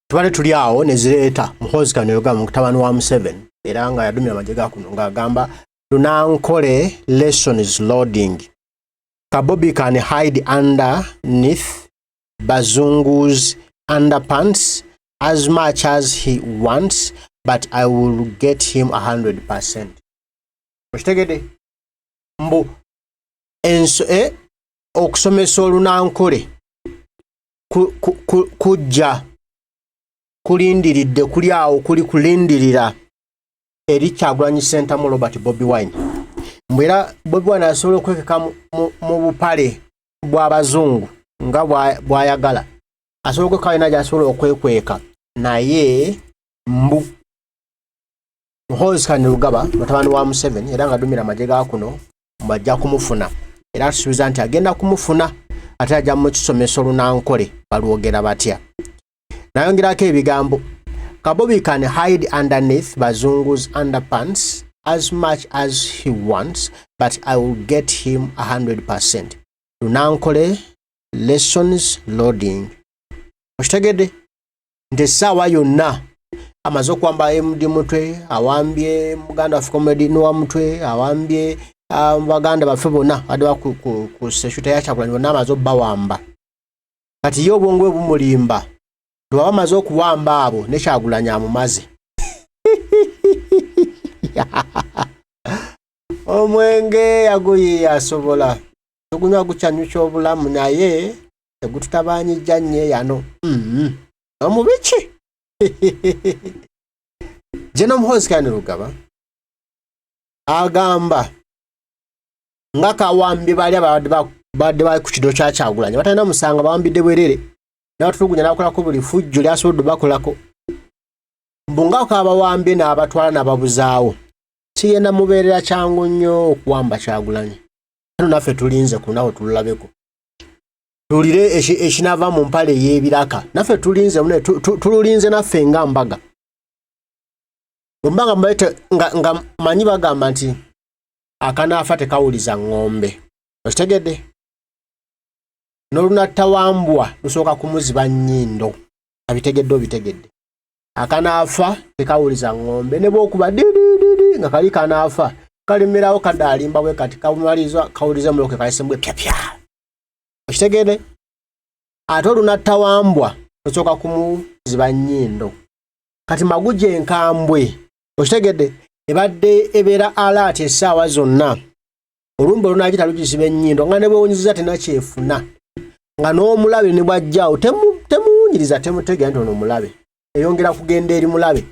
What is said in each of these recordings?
Tubadde tuli awo ne zireeta Muhoozi Kainerugaba, mutabani wa Museveni, era nga yadumira amagye ga kuno, ng'agamba Runankole lessons loading. Kabobi can hide underneath Bazungu's underpants as much as he wants, but I will get him 100%. Okitegedde? Mbu enso okusomesa Olunankole kujja kulindiridde, kuli awo, kuli kulindirira eri Kyagulanyi Ssentamu Robert Bobi Wine. Mbu era Bobi Wine asobola okwekeka mu bupale bw'abazungu nga bw'ayagala, asobola okweka alina gy'asobola okwekweka, naye mbu Muhoozi Kainerugaba, mutabani wa Museveni era nga adumira amagye ga kuno, mbu ajja kumufuna, era atusuubiza nti agenda kumufuna, ate ajja mukisomesa Olunankole balwogera batya. Nayongerako ebigambo, "Kabobi can hide underneath Bazungu's underpants as much as he wants, but I will get him 100%. Lunankole lessons loading." Okitegedde nti essaawa yonna amaze okuwamba MD Mutwe, awambye muganda waffe Comrade Noah Mutwe, awambye baganda baffe bonna badde ku security ya Kyagulanyi, bonna amaze obbawamba. Kati ye obwongo bwe bumulimba, tewaba amaze okuwamba abo ne Kyagulanyi amumaze. Omwenge yaguyiye, asobola tugunywa, gukyanyusa obulamu, naye tegututabanyijja nnyo eyano. Omubiki General Muhoozi Kainerugaba agamba nga kawambye bali ababadde badde bali ku kido kya Kyagulanyi batalina musango, bawambidde bwerere, n'abatulugunya, n'abakolako buli fujjo lyasobodde bakolako. Mbu nga kabawambye n'abatwala n'ababuzaawo, kigenda mubeerera kyangu nnyo okuwamba Kyagulanyi. Kano naffe tulinze ku nawe tululabeko, tuwulire ekinava mu mpale ey'ebiraka. Naffe tulinze mune, tululinze naffe nga mbaga. Bwemba nga mbalete nga manyi bagamba nti akanaafa tekawuliza ŋŋombe. Okitegedde? N'olunatta wambwa lusooka kumuziba nnyindo. Abitegedde? Obitegedde? Akanaafa tekawuliza ŋŋombe, ne bwokuba didididi nga kali kanaafa, kalimirawo kadaalimba bwe kati, kamaliriza kawuliza muloke kayisembwe pyapya. Okitegedde? Ate olunatta wambwa lusooka kumuziba nnyindo. Kati maguja enkambwe, okitegedde, ebadde ebeera alaati essaawa zonna, olumbe olunagita lugisiba ennyindo, nga ne bwewunyiziza tenakyefuna, nga n'omulabe ne bwajjaawo temuwunyiriza, temutegera nti ono omulabe, eyongera kugenda eri mulabe,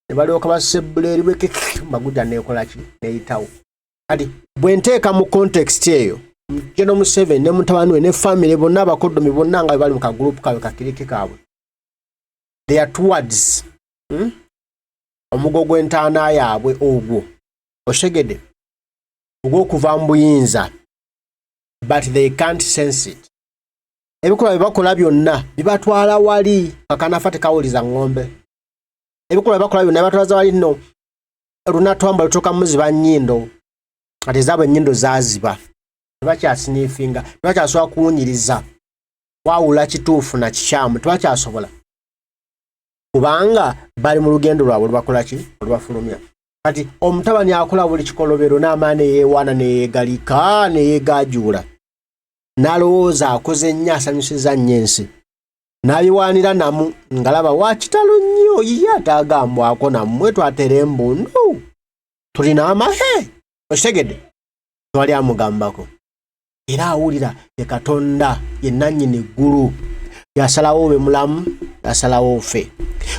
ne balyoka basebbula eri bweke, maguja neekola ki, neyitawo. Kati bwe nteeka mu context eyo General Museveni ne mutabani we ne family bonna, abakoddomi bonna nga bwe bali mu kagurupu kaabwe kakiriki kaabwe, they are towards omugo gw'entaana yaabwe ogwo, okitegedde, ogw'okuva mu buyinza, but they can't sense it. Ebikolwa bye bakola byonna bibatwala wali. Kakanafa tekawuliza ŋŋombe. Ebikolwa bye bakola byonna bibatwaza wali. Nno lunatwamba lutuuka muziba nnyindo. Kati ezaabwe ennyindo zaaziba, tebakyasiniifinga, tebakyasobola kuwunyiriza kwawula kituufu na kikyamu, tebakyasobola, kubanga bali mu lugendo lwabwe lubakola ki, olubafulumya. Kati omutabani akola buli kikolobero n'amaani, neyeewaana, neyeegalika, neyeegajuula, n'alowooza akoze nnyo, asanyusiza nnyo ensi, n'abiwaanira namu ngalaba wa kitalo nnyo ye atagambwako nammwe twatera embundu, tulina amahe. Okitegedde? Tewali amugambako, era awulira ye Katonda ye nannyini ggulu, yasalawo obe mulamu, yasalawo ofe.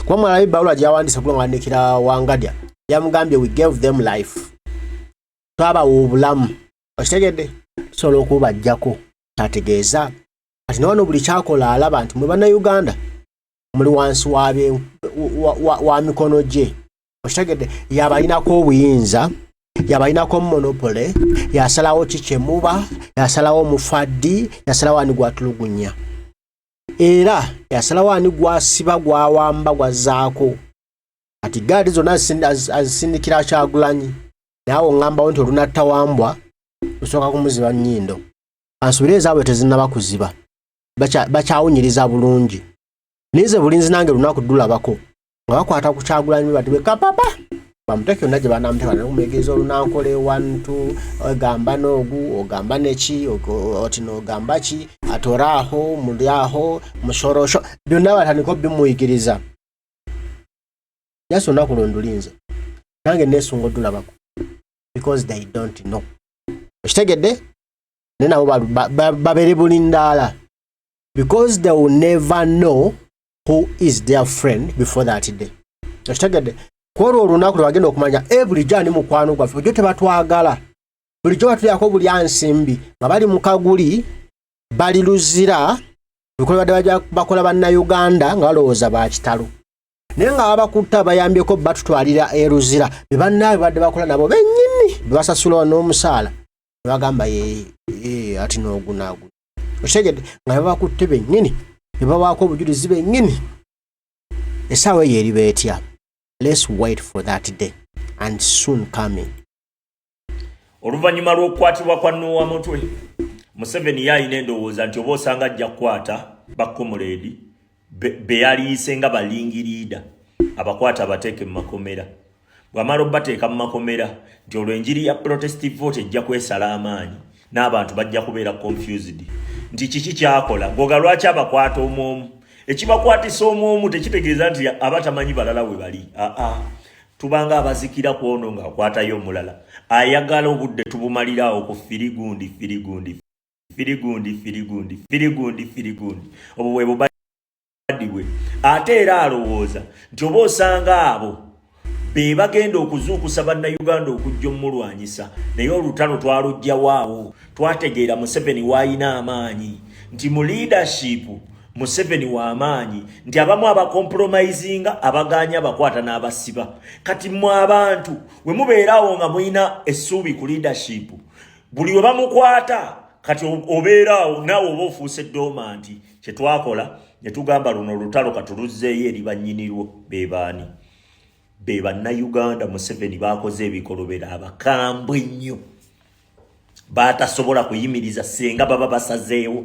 Kuba mwalabe ebbaluwa gyawandiise kuba ngawandikira Wangadya, yamugambye, "We gave them life," twabawa obulamu. Okitegedde? Tusobola okubajjako. Kyategeeza kati newano buli kyakola alaba nti mwe Bannayuganda muli wansi wa mikono gye. Okitegedde? Yabalinako obuyinza, yabalinako monopoly, yasalawo ki kyemuba, yasalawo mufaddi, yasalawo ani gwatulugunya, era yasalawo ani gwasiba, gwawamba, gwazzaako. Kati gaadi zonna azisindikira Kyagulanyi. Naawe oŋŋambawo nti olunattawambwa lusooka kumuziba nnyindo. Kansuubire ezaabwe tezinnaba kuziba, bakyawunyiriza bulungi. Ninze bulinzi nange lunaku dulabako nga bakwata ku Kyagulanyi bati bwekapapa bamuteeke yonna gye banamuteka nakumuyigiriza olunankole wantu ogamba n'ogu ogamba neki oti n'ogamba ki atoraaho mulyaho musorosho byonna batandika obimuyigiriza. Yasi olunaku lwendulinze nange nesunga odulabako because they don't know. Okitegedde? Naye nabo babeere bulindaala because they will never know who is their friend before that day. Okitegedde? Kwolwo olunaku lwebagenda okumanya e bulijjo ani mukwano gwaffe, bulijjo tebatwagala, bulijjo batulyako bulya nsimbi nga bali mu kaguli, bali luzira bikolwa badde bakola bannayuganda nga balowooza ba kitalo, naye nga babakutta bayambyeko batutwalira e Luzira be bannaabwe badde bakola nabo bennyini bebasasula n'omusaala nebagamba ye ati n'ogunaagu. Okitegedde? Nga babakutte bennyini ne bawaako obujulizi bennyini. Essaawa eyo eriba etya? Let's wait for that day and soon coming. Oluvannyuma lw'okukwatibwa kwa Nuuwa Mutwe, Museveni ye alina endowooza nti oba osanga ajja kukwata bakomuleedi be yaliise nga balingiriida, abakwata abateeke mu makomera. Bw'amala obbateeka mu makomera, nti olwo enjiri ya protestive vote ejja kwesala amaanyi n'abantu bajja kubeera confused nti kiki kyakola goga, lwaki abakwata omwomu. Ekibakwatisa omwomu tekitegeeza nti aba tamanyi balala we bali. Aa, tubanga abazikira ku ono ng'akwatayo omulala, ayagala obudde tubumaliraawo ku firigundi firigundi firigundi firigundi firigundi firigundi. Obwo bwe bubaddi bwe. Ate era alowooza nti oba osanga abo be bagenda okuzuukusa bannayuganda okujja omulwanyisa. Naye olutalo twaluggyawo, twategeera Museveni waayina amaanyi, nti mu leadership Museveni w'amaanyi, nti abamu abacompromisinga, abaganya abakwata n'abasiba. Kati mmwe abantu we mubeeraawo nga mulina essuubi ku leadership, buli we bamukwata kati obeeraawo naawe oba ofuuse dormant. Kyetwakola ne tugamba, luno olutalo katuluzzeeyo eri bannyinirwo. Be baani? Be bannayuganda. Museveni bakoze ebikolobero abakambwe ennyo batasobola kuyimiriza senga baba basazeewo.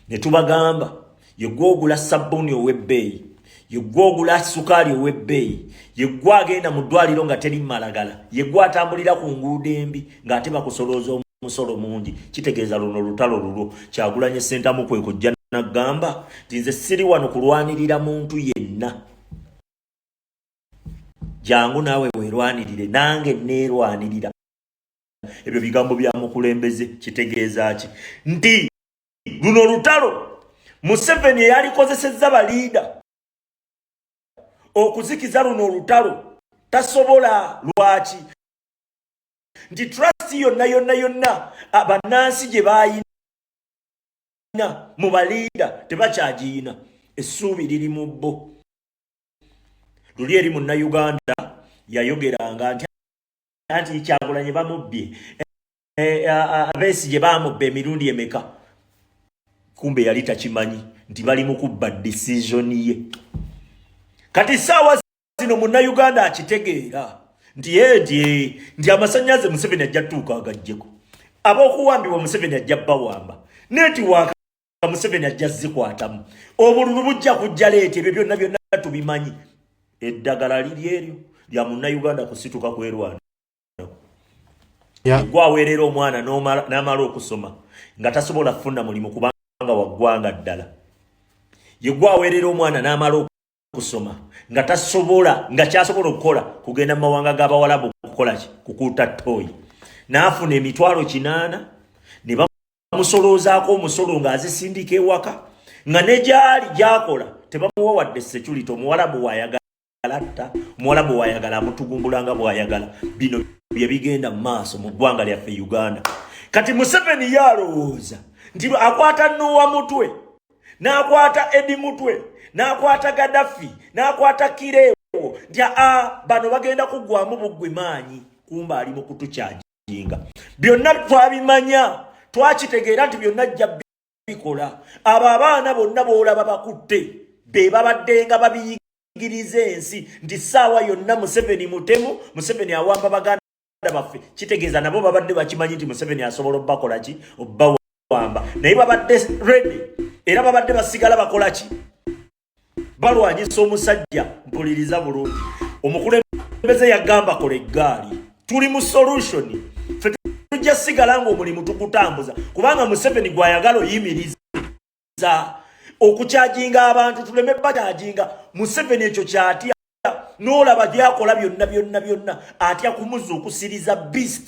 Ne tubagamba, yegwe ogula sabbuuni ow'ebbeeyi, yegwe ogula sukaali ow'ebbeeyi, yegwe agenda mu ddwaliro nga teri malagala, yegwe atambulira ku nguudo embi ng'ate bakusolooza omusolo mungi, kitegeeza luno lutalo lulwo. Kyagulanye Sentamu kwe kujja nagamba nti nze siri wano kulwanirira muntu yenna, jangu naawe weerwanirire, nange neerwanirira. Ebyo bigambo bya mukulembeze. Kitegeeza ki? Nti luno lutalo Museveni eyalikozesezza baliida okuzikiza luno olutalo tasobola. Lwaki? Nti trust yonna yonna yonna bannansi gye bayina mu baliida tebakyagiyina, essuubi liri mu bo. Luli eri munnayuganda yayogeranga nti anti Kyagulanyi bamubbye, Besigye bamubba emirundi emeka? Kumbe yali takimanyi nti bali mu kubba decision ye. Kati saawa zino munnayuganda akitegeera nti ye nti amasannyalaze Museveni ajja tuuka agaggyeko, ab'okuwambibwa Museveni ajja bawamba, netiwaaka Museveni ajja zikwatamu, obululu bujja kujja leeti. Ebyo byonna byonna tubimanyi. Eddagala liri eryo lya munnayuganda kusituka kwerwana. Gwe aweerera omwana n'amala okusoma nga tasobola kufuna mulimu kubanga wa ggwanga ddala, ye gwe aweerera omwana n'amala okusoma nga tasobola, nga kyasobola okukola kugenda mu mawanga g'abawalabu kukola ki? Kukuuta ttooyi, n'afuna 800,000 ne bamusoloozaako omusolo ng'azisindika ewaka, nga ne gyali gy'akola tebamuwa wadde security. Omuwalabu waayagala atta, omuwalabu waayagala amutugumbula nga bw'ayagala. Bino bye bigenda mu maaso mu ggwanga lyaffe Uganda. Kati Museveni ye alowooza nti akwata Nuuwa Mutwe, n'akwata Edi Mutwe, n'akwata Gaddafi, n'akwata Kireewo, nti aa bano bagenda kuggwamu buggwi maanyi. Kumba ali mu kutukyajinga. Byonna twabimanya, twakitegeera nti byonna ajja bikola. Abo abaana bonna b'olaba bakutte be babaddenga babiyigiriza ensi nti ssaawa yonna Museveni mutemu, Museveni awamba baganda baffe. Kitegeeza nabo babadde bakimanyi nti Museveni asobola obbakola ki? Obbawamba. Naye babadde ready, era babadde basigala bakola ki? Balwanyisa omusajja. Mpuliriza bulungi, omukulembeze yagamba kola eggaali. Tuli mu solution. Ffe tujja sigala ng'omulimu tugutambuza, kubanga Museveni gwayagala oyimiriza okukyajinga abantu, tuleme bakyajinga Museveni. Ekyo kyatya, n'olaba gyakola byonna byonna byonna, atya kumuzuukusiriza beast.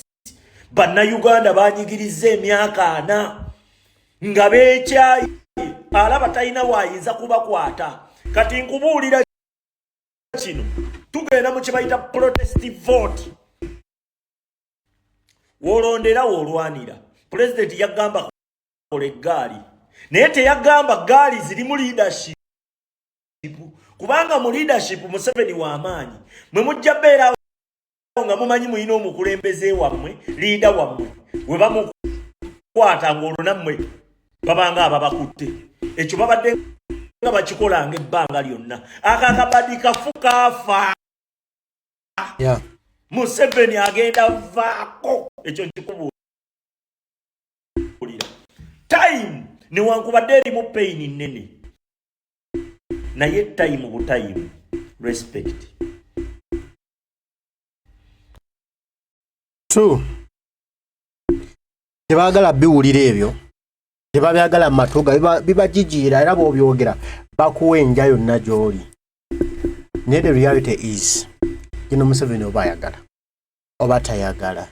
Bannayuganda banyigiriza emyaka 40 nga beekyayi, alaba talina waayinza kubakwata. Kati nkubuulira kino, tugenda mu kye bayita protest vote. Wolondera woolwanira. Pulezidenti yagamba kola eggaali, naye teyagamba gaali zirimu leadership, kubanga mu leadership Museveni w'amaanyi. Mwe mujja beerawo nga mumanyi mulina omukulembeze wammwe, leader wammwe, we bamukwata ng'olwo nammwe babanga ababakutte. Ekyo babadde nga bakikolanga ebbanga lyonna. Ako akabadi kafu kaafa. Museveni agenda vaako, ekyo nkikubuulira. Time newankubadde erimu pain nnene, naye time bu time. Respect. True. Tebaagala biwulira ebyo, tebabyagala mu matu ga bibajijiira, era bw'obyogera bakuwa enja yonna gy'oli. Naye the reality is, Gino Museveni oba ayagala oba tayagala,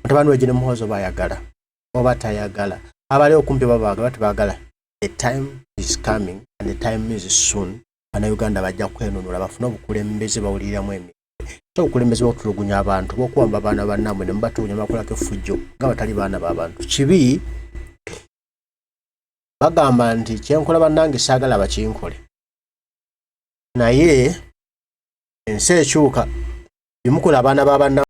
mutabani we Gino Muhoozi oba ayagala oba tayagala, abali okumpi oba baagala tebaagala, the time is coming and the time is soon. Bannayuganda bajja kwenunula bafune obukulembeze bawuliriramu emirembe, so obukulembeze bwokutulugunya abantu, bwokuwamba abaana bannammwe ne mubatulugunya, bakolako effujjo nga batali baana b'abantu, kibi. Bagamba nti kyenkola bannange saagala bakinkole, naye ensi ekyuka, bimukola abaana ba bannammwe.